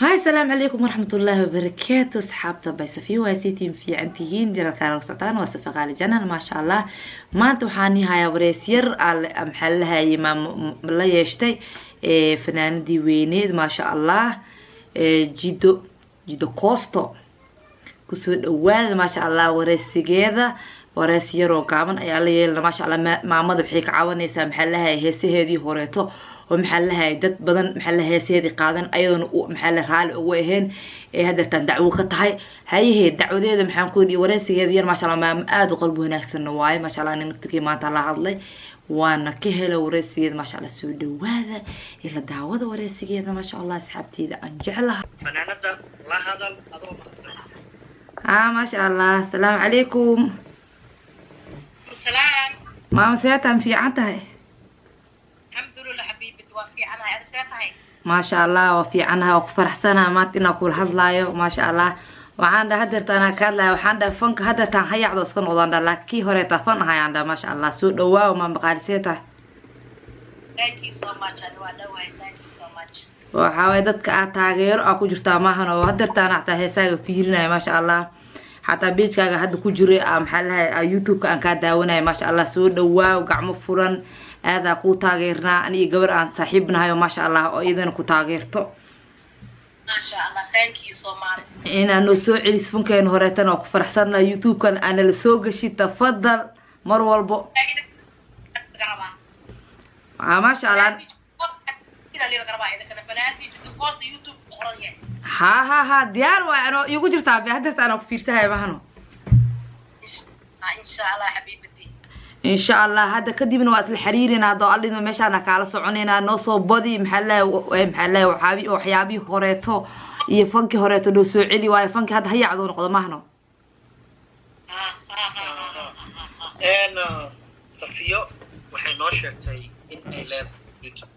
Hi, asalaamu calaykum waraxmatullaahi wabarakaatu. Asxaabta baysafiyo, waa sitiin fiican tihiin? Channelkaana la socotaan waa Safi Qaali Channel. Maasha Allah, maanta waxaan hayaa wareys yar maxaa lahayay maam la yeeshtay fanaanadii weyneed, maasha Allah, Jido Jido Costo. Kusoo dhawaada, maasha Allah, wareysigeeda. Wareys yaroo gaaban ayaa la yeelana, maasha Allah. Maamada waxay ka caawinaysaa, maxaa lahayay, heesaheedii horeeto oo, maxaa lahayay, dad badan, maxaa la heesaheedii qaadan ayadoona maxaa la raali ugu ahayn ee hadeertaan dacwo ka tahay. Hayahee, dacwadeeda maxaan ku yidhi, wareysigeeda yar. Maasha Allah, maamo aada u qalbi wanaagsanna waaye, maasha Allah. Nin naftirkii maanta la hadlay waana ka helay wareysigeeda, maasha Allah. Soo dhawaada ila daawada wareysigeeda, maasha Allah, asxaabteeda aan jeclaha. Fanaanada la hadal adoo mahadsan. Haa, maasha Allah. Asalaamu calaykum. Salaam. Maama, seetaan fiican tahay? Alxamdulilah xabiibati, waa fiicanahay. Ada see tahay? Maasha Allah, waa fiicanahay, waa ku faraxsanaha maanta inaa kula hadlaayo, maasha Allah. Waxaan dhaha hadeerta anaa ka hadlaayo, waxaan dhaha fanka hadeertaan hayacdo iska noqdaan dhaha, laakiin kii horeeta fan ahayaan dhaha. Maasha Allah, soo dhawaaw, maama qaali, see tahay? Thank you so much. Ani waa dhawahay, thank you so much. Waxaa waye dadka aad taageero aa ku jirtaa maahan oo hadeertaan xataa heesaaga fiirinaya, maasha Allah. Xataa pagekaaga hadda ku jiray maxaa lahay, YouTube-ka aan kaa daawanaya, maasha Allah. Soo dhawaaw, gacmo furan, aadaa kuu taageernaa aniga gabar aan saaxiib nahay oo, maasha Allah, oo iyadana ku taageerto. Maasha Allah, thank you so much. Inaa noo soo celis funkeena horeetana waa ku faraxsanna. YouTube-kan aana la soo gashi, tafadal, mar walbo. Laga rabaa. Ah, maasha Allah. Laga rabaa idinkana fanaantii Jidda Costa YouTube ku qoran yahay. Ha ha ha, diyaar waay, anoo iigu jirtaa be hadeerta anaa ku fiirsahaya mahano. Insha Allah xabiibati. Insha Allah, hadda kadibna waa isla xiriirina haddoo Allidma meeshaana kaala soconaynaa. Noo soo badi, maxaa lahay, waxyaabihii horeeto iyo fankii horeeto noo soo celi, waayo fankii hadda hayacduu noqdo mahno. Safiyo waxay noo sheegtay in ay leedahay YouTube,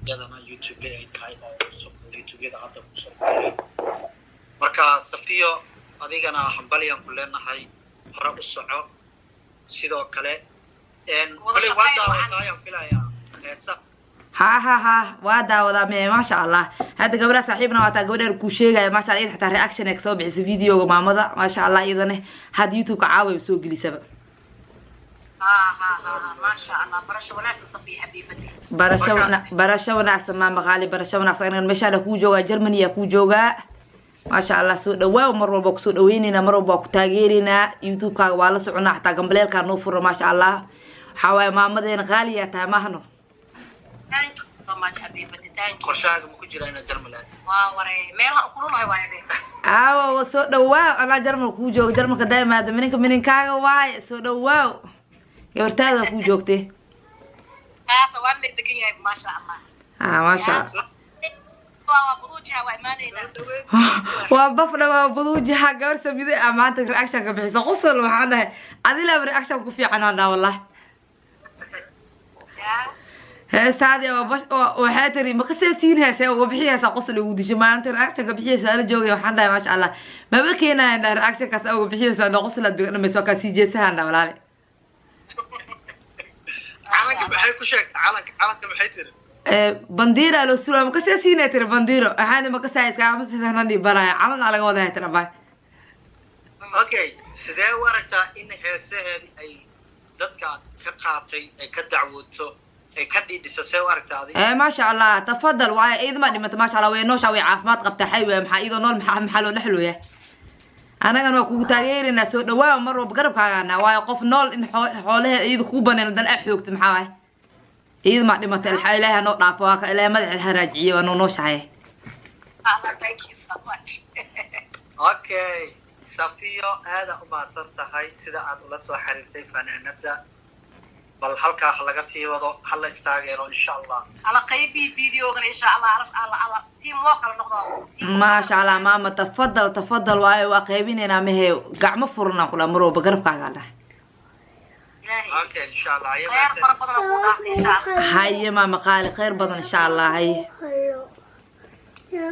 iyadana YouTube ay tahay oo cusub, YouTube-yada hadda kusoo koray. Marka Safiyo, adigana hambalyaan ku leenahay, hore u soco. Sidoo kale Wada koley waa shaqayn wacan. Daawataa ayaan filayaa heesa. Ha ha ha, waa daawadaa me, maasha Allah. Hadda gabadha saaxiibna waa taa gabadheer kuu sheegaya, maasha Allah. Iyada xataa reaction ay kasoo bixisay videoga maamada, maasha Allah. Iyadana hadda YouTube-ka caawa soo gelisaba. Ha ha ha ha, maasha Allah, barasho wanaagsan Safiya xabiibati. Barasho barasho wanaagsan, maama qaali, barasho wanaagsan. Anigan meeshaana kuu joogaa, Germany aa kuu joogaa, maasha Allah. Soo dhawaaw, mar walba kusoo dhaweyneynaa, mar walba waa ku taageereynaa. YouTube-kaaga waa la soconaa, xataa gambaleelkaa noo fura, maasha Allah. Waxaa waaye maamadeena qaaliyaa tahay maahno. Thank you so much xabiibati, thank you. Qorshahaaga ma ku jira inaad Jarmal aad? Waa waray, meelaha ukululahay waaye be. Aawa, wa soo dhawaaw, anaa Jarmal kuu jooga. Jarmalka daimaada mininka mininkaaga waaye. Soo dhawaaw, gabartaada kuu joogtay. Kaasa waan la degan yahay, maasha Allah. Ha, maasha Allah. Waa buduujiha, waa imaanaynaa. Waa bafdha, waa baduujaha. Gabar samide ah maanta reaction ka bixisa, qosol. Waxaan dhahay adilaaba reaction ku fiican aan dhaha, wallah. Ya. Heestaadi oo bash oo waxay tiri ma kasee siin heesee uga bixiyaysaa, qosol ugu dishay maanta reaction ka bixiyaysaa la joogay. Waxaan dhahay, maasha Allah, maba keenayan dhahay reaction kaas uga bixiyaysaa no, qosol aad biga dhamayso, waa kaa sii jeesahan dhaha, walaale. Calanka maxay ku sheegtay? Calanka maxay tiri? Bandira loo suraa, ma kasee siinay tiri bandiro. Waxaan ma kasaa iskaama dhibanaya, calan aa laga wadaya tiri abay. Okay, sidee u aragtaa in heesaheedii ay dadka ka qaatay ay ka dacwooto, ay ka dhiidhiso? See u aragtaa adiga? Maasha Allah, tafadal. Waayo iyadama dhimata, maasha Allah, way nooshaa, way caafimaad qabtaa. Xay waay, maxaa iyadoo nool maxaa loo dhexlooya? Anagana waa kugu taageeraynaa. Soo dhawaa, mar walba garabkaagana, waayo qof nool in xoolaheeda iyada kuu baneen haddana aa xoogta, maxaa waay? Iyada maa dhimatay? Alxa Ilaahay hanoo dhaafo, waa ka Ilaahay madaxeed ha raajiye, waa noo nooshahay. Allah, thank you so much. Okay, Safiyo, aada u mahadsan tahay sida aad ula soo xiriirtay fanaanada. Bal halkaa ha laga sii wado, ha la istaageero, insha Allah. Ala qaybii videogan, insha Allah, ala ala ala team woo kala noqdo. Maasha Allah, maama, tafadal, tafadal. Waayo waa qaybinaynaa mehe, gacmo furanaa kula, mar walba garabkaagaa dhahay. Ilaahay. Okay, insha Allah. Ayo, khayr mahadsan. Fara badan oo kuu dhaafay, insha Allah. Haye maama qaali, khayr badan, insha Allah, haye. Ja.